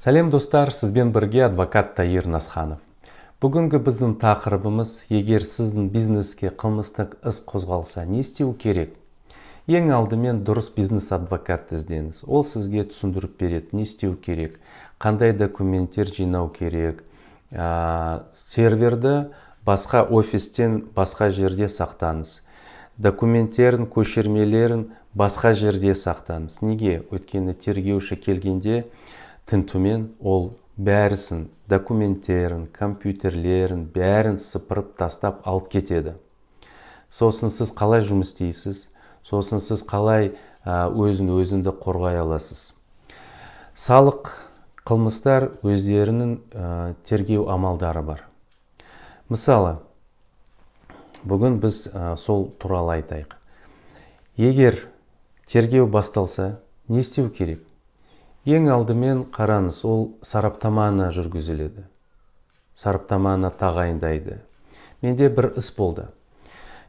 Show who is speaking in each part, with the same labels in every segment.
Speaker 1: Сәлем, достар! Сізбен бірге адвокат Таир Насханов. Бүгінгі біздің тақырыбымыз: егер сіздің бизнеске қылмыстық іс қозғалса, не істеу керек? Ең алдымен дұрыс бизнес адвокат іздеңіз. Ол сізге түсіндіріп береді, не істеу керек, қандай документтер жинау керек. Серверді басқа офистен, басқа жерде сақтаңыз, документтерін, көшірмелерін басқа жерде сақтаңыз. Неге? Өйткені тергеуші келгенде тінтумен ол бәрісін, документтерін, компьютерлерін, бәрін сыпырып тастап алып кетеді. Сосын сіз қалай жұмыс істейсіз? Сосын сіз қалай өзін өзіңді қорғай аласыз? Салық қылмыстар өздерінің тергеу амалдары бар. Мысалы, бүгін біз сол туралы айтайық. Егер тергеу басталса, не істеу керек? Ең алдымен, қараңыз, ол сараптаманы жүргізіледі, сараптаманы тағайындайды. Менде бір іс болды.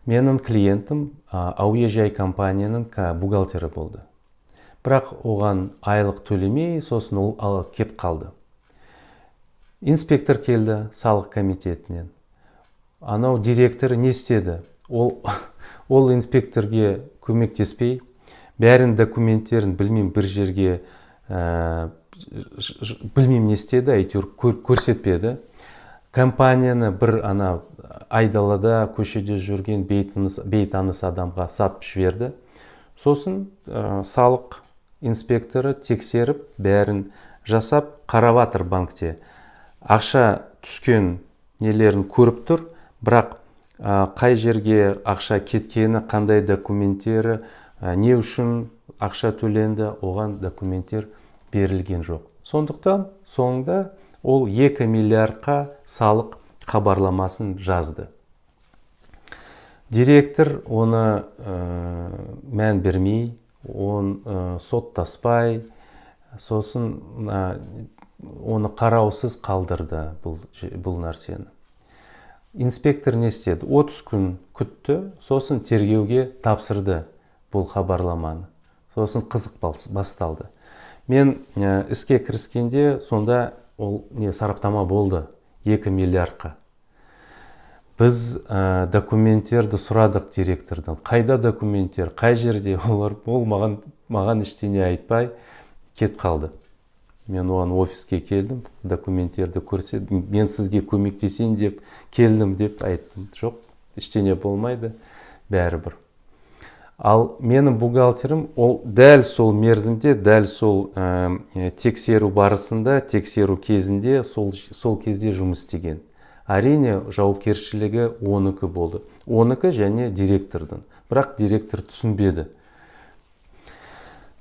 Speaker 1: Менің клиентім әуежай компанияның бухгалтері болды, бірақ оған айлық төлемей, сосын ол кеп қалды. Инспектор келді салық комитетінен. Анау директор не істеді? Ол инспекторге көмектеспей, бәрін, документтерін, білмеймін, бір жерге, білмеймін, не істеді, әйтеуір көрсетпеді. Компанияны бір ана айдалада, көшеде жүрген бейтаныс адамға сатып жіберді. Сосын салық инспекторы тексеріп, бәрін жасап, қарап жатыр, банкте ақша түскен нелерін көріп тұр, бірақ қай жерге ақша кеткені, қандай документтері, не үшін ақша төленді, оған документтер берілген жоқ. Сондықтан соңында ол 2 миллиардқа салық хабарламасын жазды. Директор оны мән бермей, он соттаспай, сосын оны қараусыз қалдырды бұл нәрсені. Инспектор не істеді? 30 күн күтті, сосын тергеуге тапсырды бұл хабарламаны. Сосын қызық басталды. Мен іске кіріскенде сонда ол не сараптама болды 2 миллиардқа. Біз документтерді сұрадық директордан: қайда документтер, қай жерде олар? Ол маған ештеңе айтпай кетіп қалды. Мен оған офиске келдім, документтерді көрсет, мен сізге көмектесейін деп келдім деп айттым. Жоқ, ештеңе болмайды бәрібір. Ал менің бухгалтерім ол дәл сол мерзімде, дәл сол тексеру барысында, тексеру кезінде, сол кезде жұмыс істеген. Әрине, жауапкершілігі оныкі болды, оныкі және директордың. Бірақ директор түсінбеді.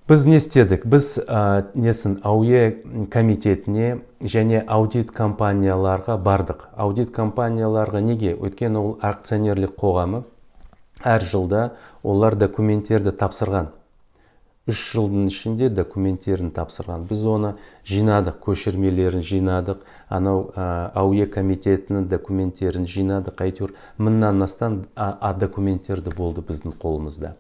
Speaker 1: Біз не істедік? Біз несін, әуе комитетіне және аудит компанияларға бардық. Аудит компанияларға неге? Өйткені ол акционерлік қоғамы, әр жылда олар документтерді тапсырған, 3 жылдың ішінде документтерін тапсырған. Біз оны жинадық, көшірмелерін жинадық, анау әуе комитетінің документтерін жинадық. Әйтеуір мыңнан астам документтерді болды біздің қолымызда.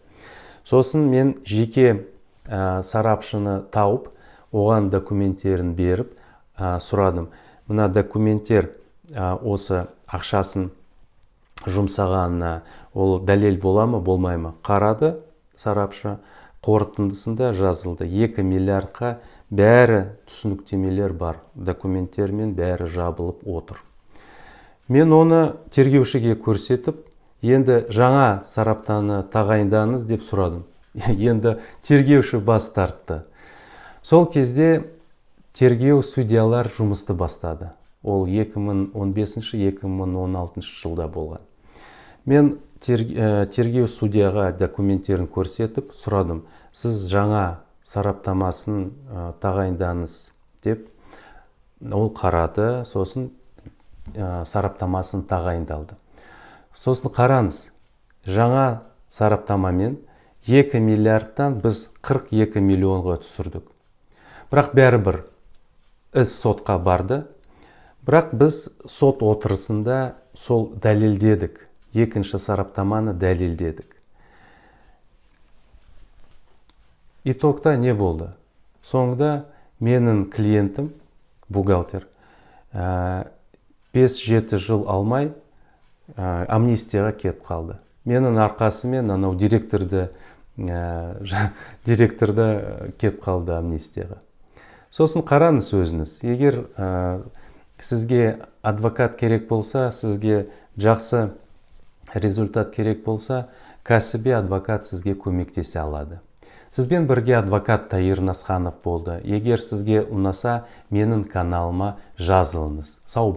Speaker 1: Сосын мен жеке сарапшыны тауып, оған документтерін беріп, сұрадым: мына документтер осы ақшасын жұмсағанына ол дәлел бола ма, болмай ма? Қарады сарапшы, қорытындысында жазылды: 2 миллиардқа бәрі түсініктемелер бар, документтермен бәрі жабылып отыр. Мен оны тергеушіге көрсетіп, енді жаңа сараптаны тағайындаңыз деп сұрадым. Енді тергеуші бас тартты. Сол кезде тергеу судьялар жұмысты бастады. Ол 2015-2016 жылда болған. Мен тергеу судьяға документтерін көрсетіп сұрадым: сіз жаңа сараптамасын тағайындаңыз деп. Ол қарады, сосын сараптамасын тағайындалды. Сосын қараңыз, жаңа сараптамамен 2 миллиардтан біз 42 миллионға түсірдік. Бірақ бәрібір іс сотқа барды. Бірақ біз сот отырысында сол дәлелдедік, екінші сараптаманы дәлелдедік. Итогта не болды? Соңында менің клиентім Бухгалтер 5-7 жыл алмай, амнистияға кетіп қалды. Менің арқасымен анау директорды кетіп қалды амнистияға. Сосын қараңыз өзіңіз, егер сізге адвокат керек болса, сізге жақсы результат керек болса, кәсіби адвокат сізге көмектесе алады. Сізбен бірге адвокат Таир Насханов болды. Егер сізге ұнаса, менің каналыма жазылыңыз. Сау.